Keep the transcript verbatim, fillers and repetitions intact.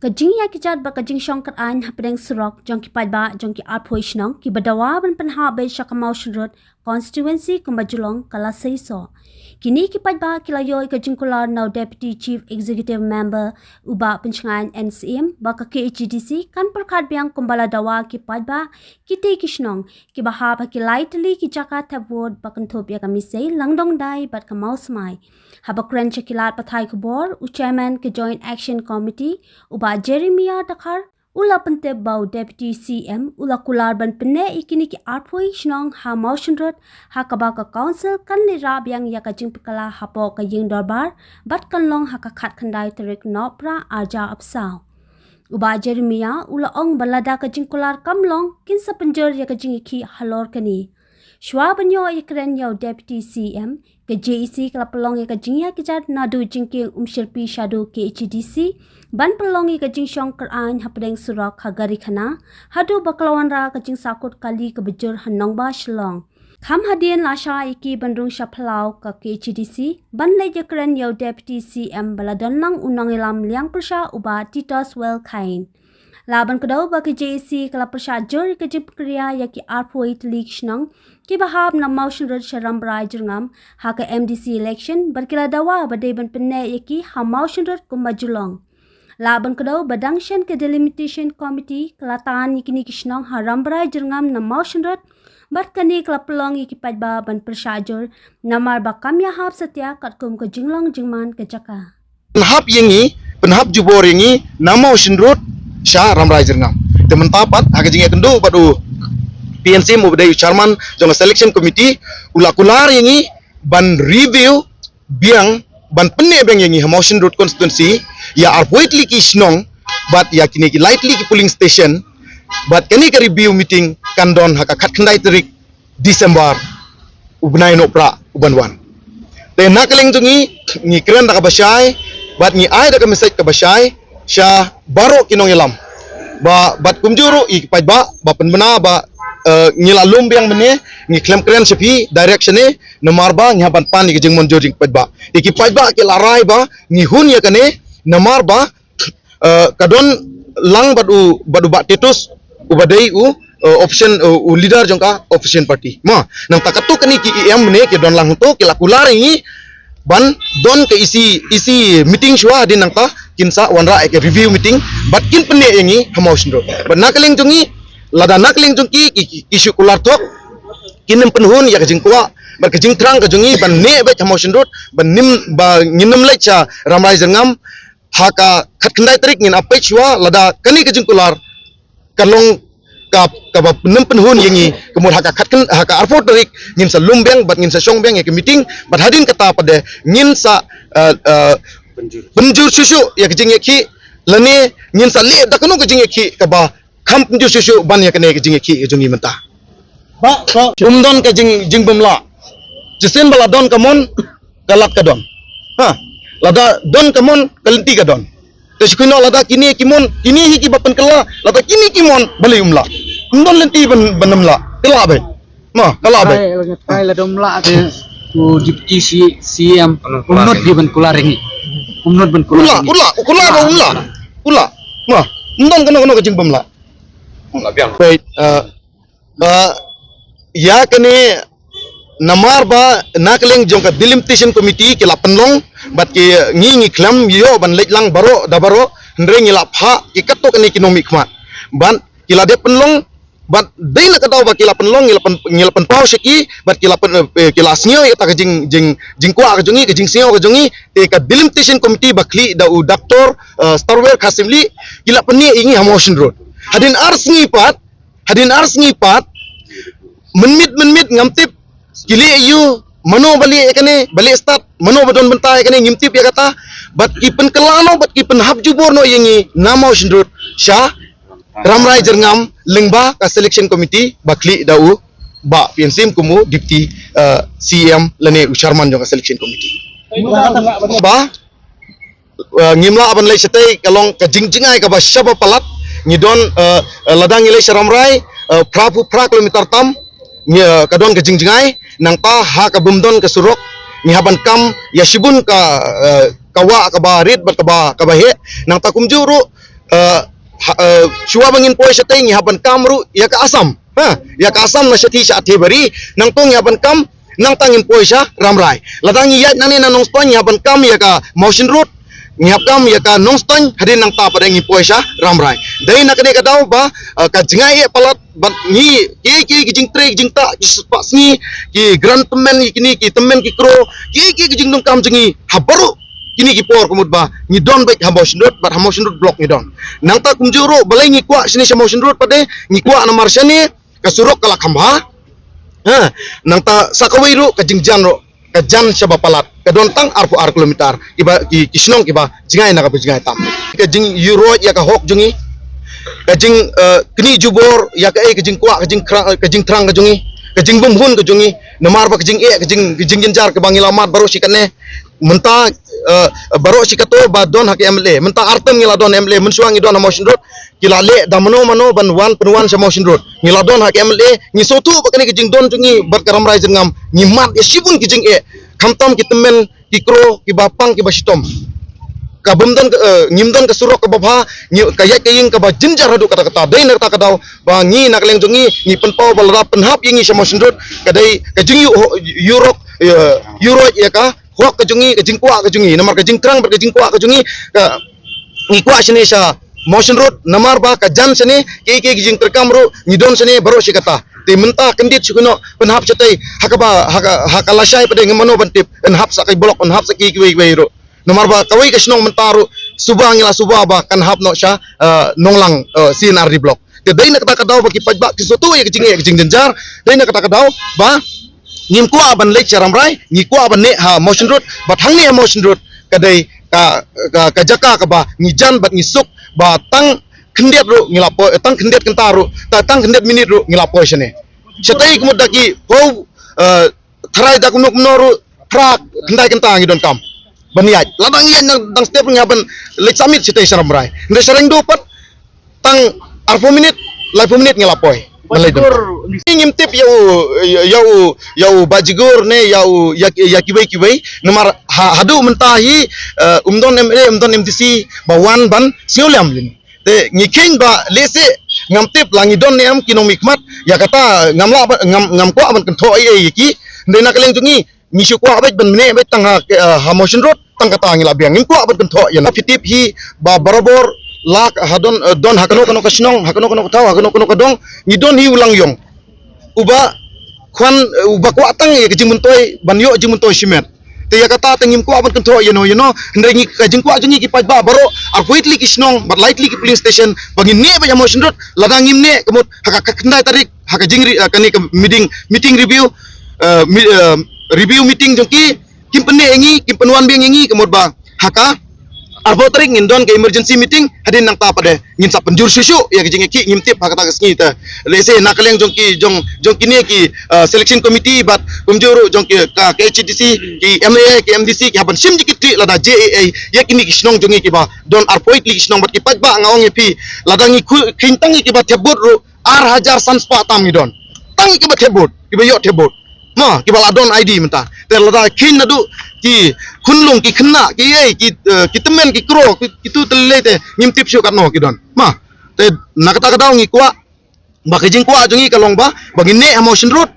Ka jingïakjat bad ka jingshong kyraiñ hapdeng surok jong ki paidbah jong ki arphew shnong kiba dawa ban pynhap beit sha ka Mawshynrut constituency kumba ju long ka la seisoh. Kine ki paidbah ki la ïoh ïa ka jingkular na u Deputy Chief Executive Member u Bah Pynshngaiñ N C M ba ka K H A D C kan pyrkhat biang kumba la dawa ki paidbah kitei ki shnong kiba hap ha ki lai tylli ki jaka thep vote ba kynthup ïa ka Misei, Langdongdai bad ka Mawsmai. Haba kren sha ki lad pathai khubor, u Chairman ka Joint Action Committee u Bah Jeremiah Dkhar u la pyntip ba u Deputy C M u la kular ban pynneh ïa kine ki arphew shnong ha Mawshynrut ha kaba ka Council kan leit rah biang ïa ka jingpynkhlaiñ hapoh ka ïing dorbar bad kan long ha ka khatkhyndai tarik Nohprah arhajar arphew saw. U Bah Jeremiah u la ong ba lada ka jingkular kam long kin sa pynjur ïa ka jingïakhih halor kane. Shuwa ban ïoh ïakren ïa u Deputy C M, ka J A C ka la pynlong ïa ka jingïakjat naduh jingkieng Umshyrpi shaduh K H A D C ban pynlong ïa ka jingshong kyraiñ hapdeng surok ha Garikhana haduh ba ka la wanrah ka jingsahkut kali kaba jur ha Nongbah Shillong. Kham hadien la shah ïa ki ban rung sha phyllaw ka K H A D C ban leit ïakren ïa u Deputy C M ba la don lang u nongïalam liang pyrshah u Bah Tituswell Chyne. Lah ban kdew ba ka J A C ka la pyrshah jur ïa ka jingpynkhreh ïa ki arphew tylli ki shnong kiba hap na Mawshynrut sha Rambrai Jyrngam ha ka M D C election bad ki la dawa ba dei ban pynneh ïa ki ha Mawshynrut kumba ju long. Lah ban kdew ba dang shen ka Delimitation Committee ka la tan ïa kine ki shnong ha Rambrai Jyrngam na Mawshynrut bad kane ka la pynlong ïa ki paidbah ban pyrshah jur namar ba kam ïahap satia katkum ka jinglong jingman ka jaka. Pynhap ïa ngi, pynhap jubor ïa ngi na Mawshynrut sha Rambrai Jyrngam. Te mynta pat ha ka jingïakynduh bad u P N C M uba dei u chairman jong ka selection committee u la kular ïa ngi ban review biang, ban pynneh biang ïa ngi ha Mawshynrut constituency ïa arphew tylli ki shnong bad ïa kine ki lai tylli ki polling station. Bad kane ka review meeting kan don ha ka khatkhyndai tarik December u bnai Nohprah uban wan. Te na ka liang jong ngi, ngi kren da kaba shai bad ngi ai da ka message kaba shai sha baroh ki nongïalam. Ba bad kumjuh ruh ïa ki paidbah ba pynbna ba, eh, ngi la lum biang mynne, ngi khlem kren sha phi direct shane namar ba ngi hap ban pan ïa ka jingmynjur jong ki paidbah. Ïa ki paidbah ki la rai ba ngi hun ïa kane namar ba eh, ka don lang bad u, bad u Bah Titus uba dei u, eh, opposition, eh, u leader jong ka opposition party. Ma, nangta katto katne ki E M ne ki don lang hangto ki la kular ïa ngi ban don ka E C, E C meeting shuwa, hadien nangta kin sa wanrah ïa ka review meeting bad kin pynneh ïa ngi ha Mawshynrut. Bad na ka liang jong ngi, lada na ka liang jong ki, ki, ki, ki shu kular thok, kin nym pynhun ïa ka jingkwah bad ka jingthrang ka jong ngi ban neh beit ha Mawshynrut, ban nym, ba ngin nym leit sha Rambrai Jyrngam, ha ka khatkhyndai tarik ngin ap peit shuwa lada kane ka jingkular ka long ka, kaba nym pynhun ïa ngi, ka mut ha ka khatkhyn-, ha ka arphew tarik ngin sa lum biang bad ngin sa shong biang ïa ka meeting, bad hadien kata pat de ngin sa, eh, eh, pynjur shuh shuh ïa ka jingïakhih lane ngin sa leh da kano ka jingïakhih kaba kham pynjur shuh shuh ban ïa kane ka jingïakhih ka jong ngi mynta. Ba, ba. Um don ka jing, jingbymlah. Shisien ba la don ka mon, ka lad ka don. Ha. Lada don ka mon, ka lynti ka don. Te shu kynnoh lada kine ki mon, kine hi kiba pynkylla, lada kine ki mon, balei um lah. Um don lynti ban, ban ym lah. Ka lah beit. Ma, ka lah beit. Ai, lada, ai, lada um lah te, u deputy C-, C M, um nud di ban kular ïa ngi. Um nud ban kular ïa ngi. U lah, u lah, u kular ba um lah. U lah. Ma, um don kano kano ka jingbymlah. Beit, eh, ba, ïa kane namar ba na ka liang jong ka delimitation committee ki la pynlong, bad ki ngi ngi khlem ïoh ban leit lang baroh da baroh, hynrei ngi la phah ïa katto katne ki nongmihkhmat. Bad ki la dep pynlong, bad dei na ka daw ba ki la pynlong, ngi la pyn, ngi la pynpaw sha ki, bad ki la pyn, eh, ki la sngew ïa kata ka jing, jing, jingkwah ka jong ngi, ka jingsngew ka jong ngi, te ka delimitation committee ba khlieh da u Doctor, eh, Starwell Kharsyiemlieh, ki la pynneh ïa ngi ha Mawshynrut. Hadien ar sngi pat, hadien ar sngi pat, mynmiet, mynmiet ngam tip, ki leh aïu, mano ba leh ïa kane, ba leh stad, mano ba don bynta ïa kane, ngim tip ïa kata, bad ki pynkylla noh, bad ki pynhap jubor noh ïa ngi na Mawshynrut sha Rambrai Jyrngam lyngba ka selection committee ba khlieh da u Bah P N Syiem kum u deputy, eh, C M lane u chairman jong ka selection committee. Ba eh, ngim lah ban leit shatei, ka long ka jingjngai kaba shaba palat. Ngi don, eh, eh, lada ngi leit sha Rambrai, eh, phra phew phra kilometer tam, ngi, eh, ka don ka jingjngai, nangta ha ka bym don ka surok, ngi hap ban kam ïa shibun ka, eh, ka wah kaba rit bad kaba, kaba heh, nangta kumjuh ruh, Eh, ha, eh, shuwa ba ngin poi shatei ngi hap ban kam ruh ïa ka Assam. Ha, ïa ka Assam na shathie sha Athebari, nangta ngi hap ban kam, nangta ngin poi sha Rambrai. Lada ngi ïaid nangne na Nongstoiñ ngi hap ban kam ïa ka Mawshynrut, ngi hap kam ïa ka Nongstoiñ, hadien nangta pat de ngi poi sha Rambrai. Dei na kane ka daw ba, eh, ka jngai eh palat, bad ngi, ki, ki, ki jingtrei, ki jingtah, ki spah sngi, ki grant tymmen, ki kine, ki tymmen, ki kro, ki, ki, ki jingdonkam jong ngi, ha baroh kine ki por ka mut ba ngi don beit ha Mawshynrut, bad ha Mawshynrut block ngi don. Nangta kumjuh ruh, balei ngi kwah shane sha Mawshynrut pat de, ngi kwah namar shane ka surok ka la kham bha. Ha, nangta sa kawei ruh ka jingjan ruh, ka jan shaba palat, ka don tang arphew ar kilometer, kiba, ki, ki shnong kiba jngai na kaba jngai tam. Ka jingïuroit ïa ka hok jong ngi, ka jing, eh, knieh jubor ïa kaei ka jingkwah, ka jingkra-, ka jingthrang ka jong ngi, ka jingbymhun ka jong ngi, namar ba ka jingeh, ka jing, ka jingjynjar kaba ngi la mad baroh shi katne. Mynta, eh, baroh shi kato ba don ha ka M L A. Mynta ar term ngi la don M L A, mynshuwa ngi don ha Mawshynrut, ki la leh da mano mano ban wan pynwan sha Mawshynrut. Ngi la don ha ka M L A, ngi sngewthuh ba kane ka jingdon jong ngi bad ka Rambrai Jyrngam, ngi mad ïa shibun ki jingeh. Khamtam ki tymmen, ki kro, kiba pang, kiba shitom. Ka bym don ka, eh, ngim don ka surok kaba bha, ngi, ka ïaid ka ïeng kaba jynjar haduh katta katta. Dei na kata ka daw ba ngi na ka liang jong ngi, ngi pynpaw ba lada pynhap ïa ngi sha Mawshynrut, ka dei ka jingïu-, ïurok, eh, ïuroit ïa ka hok ka jong ngi, ka jingkwah ka jong ngi, namar ka jingthrang bad ka jingkwah ka jong ngi, ka, ngi kwah shane sha Mawshynrut, namar ba ka jan shane, ki, ki, ki jingtreikam ruh ngi don shane baroh shi katta. Te mynta kyndit shu kynnoh pynhap shatei, ha kaba, ha ka, ha ka lashai pat de ngim mano ban tip, yn hap sa ka block, yn hap sa ki, kiwei kiwei ruh. Namar ba kawei ka shnong mynta ruh, suba ngi la suba ba kan hap noh sha, eh, Nonglang, eh, C and R D block. Te dei na kata ka daw ba ki paidbah ki sngewthuh ïa ka jingeh ka jingjynjar, dei na kata ka daw ba ngim kwah ban leit sha Rambrai, ngi kwah ban neh ha Mawshynrut, bad hangne ha Mawshynrut ka dei ka, ka, ka jaka kaba ngi jan bad ngi suk, ba tang khyndiat ruh ngi la poi, eh, tang khyndiat kynta ruh, ta-, tang khyndiat minit ruh ngi la poi shane. Shatei ka mut da ki phew, eh, tharai da kumno kumno ruh phra khyndai kynta ngi donkam ban ïaid. Lada ngi ïaid dang, dang step ngi hap ban leit submit shatei sha Rambrai. Hynrei sha Rengdo pat tang arphew minit, laiphew minit ngi la poi. Ban leit donkam. Ngim tip ïa u, ïa u, ïa u Bah Jigur ne ïa u, ïa, ïa kiwei kiwei. Namar ha, haduh mynta hi, eh, um don M L A, um don M D C ba wan ban sngewlem ïa ngi. Te ngi kheiñ ba lehse ngam tip la ngi don ne em ki nongmihkhmat, ïa kata ngam lah ba, ngam, ngam kwah ban kynthoh ei ei ïa ki. Hynrei na ka liang jong ngi, ngi shu kwah beit ban mynne beit tang ha, eh, ha Mawshynrut, tang kata ngi la biang. Ngim kwah ban kynthoh ïa na. Phi tip hi ba barabor la ha don, eh, don ha kano kano ka shnong, ha kano kano ka thaw, ha kano kano ka dong, ngi don hi u Langiong. Uba kwah, eh, uba kwah tang ïa ka jingmyntoi, ban ïoh jingmyntoi shimet. Te ïa kata te ngim kwah ban kynthoh ïano ïano, hynrei ngi ka jingkwah jong ngi ki paidbah baroh, arphew wei tylli ki shnong, bad lai tylli ki polling station, ba ngin neh beit ha Mawshynrut, lada ngim neh ka mut ha ka, ka khyndai tarik, ha ka jingri, eh, kane ka meeting, meeting review, eh, mi-, eh, review meeting jong ki, kim pynneh ïa ngi, kim pynwan biang ïa ngi, ka mut ba ha ka arphew tarik ngin don ka emergency meeting, hadien nangta pat de ngin sa pynjur shuh shuh ïa ka jingïakhih, ngim tip ha kata ka sngi te. Lehse na ka liang jong ki, jong, jong kine ki, uh, selection committee bad kumjuh ruh jong ki, ka, ka K H A D C, ki M L A, ki M D C, ki hap ban shim jingkitkhlieh lada J A A ïa kine ki shnong jong ngi kiba don arphew wei tylli ki shnong bad ki paidbah, nga ong ïa phi, lada ngi khu-, kheiñ tang ïa kiba thep vote ruh, ar hajar san spah tam ngi don. Tang ïa kiba thep vote, kiba ïoh thep vote. Mo, kiba la don I D mynta. Te lada kheiñ naduh ki khunlung, ki khynnah, ki ei, ki, eh, ki tymmen, ki kro, ki, kitu tylli te ngim tip shuh katno ki don. Mo, te na kata ka daw ngi kwah ba ka jingkwah jong ngi ka long ba, ba ngin neh ha Mawshynrut,